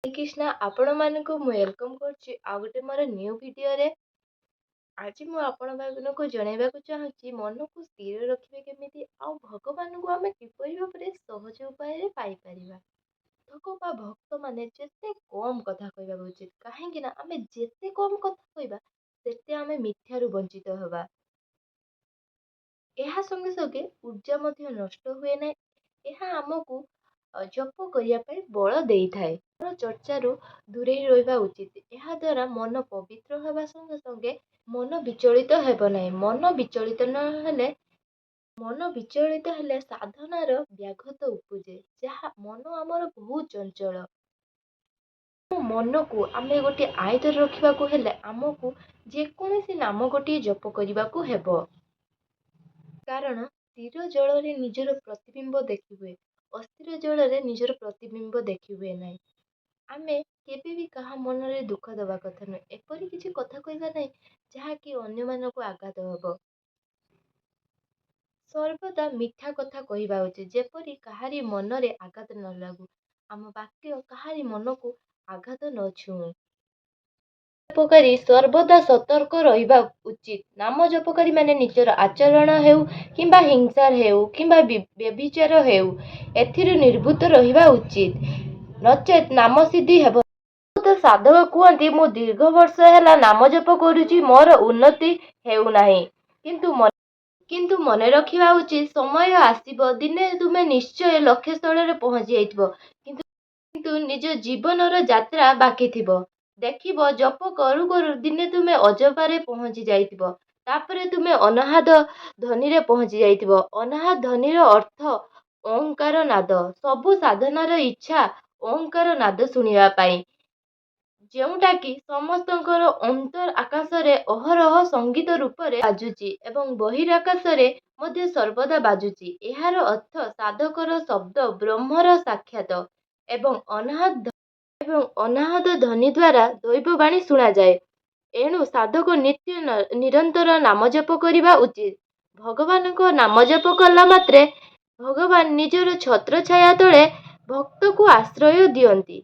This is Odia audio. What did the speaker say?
କୃଷ୍ଣ, ଆପଣମାନଙ୍କୁ ମୁଁ welcome କରୁଛି ଆଉ ଗୋଟେ ମୋର ନ୍ୟୁ ଭିଡ଼ିଓରେ। ଆଜି ମୁଁ ଆପଣମାନଙ୍କୁ ଜଣାଇବାକୁ ଚାହୁଁଛି, ମନକୁ ସ୍ଥିର ରଖିବେ କେମିତି ଆଉ ଭଗବାନଙ୍କୁ ଆମେ କିପରି ଭାବରେ ସହଜ ଉପାୟରେ ପାଇପାରିବା। ସାଧକ ବା ଭକ୍ତମାନେ ଯେତେ କମ୍ କଥା କହିବା ଉଚିତ, କାହିଁକି ନା ଆମେ ଯେତେ କମ୍ କଥା କହିବା, ସେତେ ଆମେ ମିଥ୍ୟାରୁ ବଞ୍ଚିତ ହେବା। ଏହା ସଙ୍ଗେ ସଙ୍ଗେ ଉର୍ଜା ମଧ୍ୟ ନଷ୍ଟ ହୁଏ ନାହିଁ। ଏହା ଆମକୁ ଜପ କରିବା ପାଇଁ ବଳ ଦେଇଥାଏ। ଚର୍ଚ୍ଚାରୁ ଦୂରେଇ ରହିବା ଉଚିତ। ଏହାଦ୍ୱାରା ମନ ପବିତ୍ର ହେବା ସଙ୍ଗେ ସଙ୍ଗେ ମନ ବିଚଳିତ ହେବ ନାହିଁ। ମନ ବିଚଳିତ ନହେଲେ, ମନ ବିଚଳିତ ହେଲେ ସାଧନାର ବ୍ୟାଘାତ ଉପୁଜେ। ଯାହା ମନ ଆମର ବହୁତ ଚଞ୍ଚଳ। ମନକୁ ଆମେ ଗୋଟିଏ ଆୟତରେ ରଖିବାକୁ ହେଲେ ଆମକୁ ଯେକୌଣସି ନାମ ଗୋଟିଏ ଜପ କରିବାକୁ ହେବ। କାରଣ ସ୍ଥିର ଜଳରେ ନିଜର ପ୍ରତିବିମ୍ବ ଦେଖିହୁଏ, ଅସ୍ଥିର ଜଳରେ ନିଜର ପ୍ରତିବିମ୍ବ ଦେଖି ହୁଏ ନାହିଁ। ଆମେ କେବେ ବି କାହା ମନରେ ଦୁଃଖ ଦେବା କଥା ନୁହେଁ। ଏପରି କିଛି କଥା କହିବା ନାହିଁ, ଯାହାକି ଅନ୍ୟମାନଙ୍କୁ ଆଘାତ ହେବ। ସର୍ବଦା ମିଠା କଥା କହିବା ଉଚିତ, ଯେପରି କାହାରି ମନରେ ଆଘାତ ନ ଲାଗୁ, ଆମ ବାକ୍ୟ କାହାରି ମନକୁ ଆଘାତ ନ ଛୁଉଁ। ଜପକାରୀ ସର୍ବଦା ସତର୍କ ରହିବା ଉଚିତ। ନାମ ଜପକାରୀମାନେ ନିଜର ଆଚରଣ ହେଉ କିମ୍ବା ହିଂସା ହେଉ କିମ୍ବା ବ୍ୟଭିଚାର ହେଉ, ଏଥିରୁ ନିବୃତ୍ତ ରହିବା ଉଚିତ, ନଚେତ୍ ନାମ ସିଦ୍ଧି ହେବ। ବହୁତ ସାଧକ କୁହନ୍ତି, ମୁଁ ଦୀର୍ଘ ବର୍ଷ ହେଲା ନାମ ଜପ କରୁଛି, ମୋର ଉନ୍ନତି ହେଉନାହିଁ। କିନ୍ତୁ ମନେ ରଖିବା ଉଚିତ, ସମୟ ଆସିବ, ଦିନେ ତୁମେ ନିଶ୍ଚୟ ଲକ୍ଷ୍ୟସ୍ଥଳରେ ପହଞ୍ଚି ଯାଇଥିବ, କିନ୍ତୁ ନିଜ ଜୀବନର ଯାତ୍ରା ବାକି ଥିବ। ଦେଖିବ, ଜପ କରୁ କରୁ ଦିନେ ତୁମେ ଅଜପାରେ ପହଞ୍ଚି ଯାଇଥିବ। ତାପରେ ତୁମେ ଅନାହତ ଧ୍ୱନିରେ ପହଞ୍ଚି ଯାଇଥିବ। ଅନାହତ ଧ୍ୱନିର ଅର୍ଥ ଓଁକାର ନାଦ। ସବୁ ସାଧକର ଇଚ୍ଛା ଓଁକାର ନାଦ ଶୁଣିବା ପାଇଁ, ଯେଉଁଟାକି ସମସ୍ତଙ୍କର ଅନ୍ତର ଆକାଶରେ ଅହରହ ସଙ୍ଗୀତ ରୂପରେ ବାଜୁଛି ଏବଂ ବହିରାକାଶରେ ମଧ୍ୟ ସର୍ବଦା ବାଜୁଛି। ଏହାର ଅର୍ଥ ସାଧକର ଶବ୍ଦ ବ୍ରହ୍ମର ସାକ୍ଷାତ ଏବଂ ଅନାହତ ଧ୍ୱନି ଦ୍ୱାରା ଦୈବବାଣୀ ଶୁଣାଯାଏ। ଏଣୁ ସାଧକ ନିତ୍ୟ ନିରନ୍ତର ନାମ ଜପ କରିବା ଉଚିତ। ଭଗବାନଙ୍କ ନାମ ଜପ କଲା ମାତ୍ରେ ଭଗବାନ ନିଜର ଛତ୍ରଛାୟା ତଳେ ଭକ୍ତକୁ ଆଶ୍ରୟ ଦିଅନ୍ତି।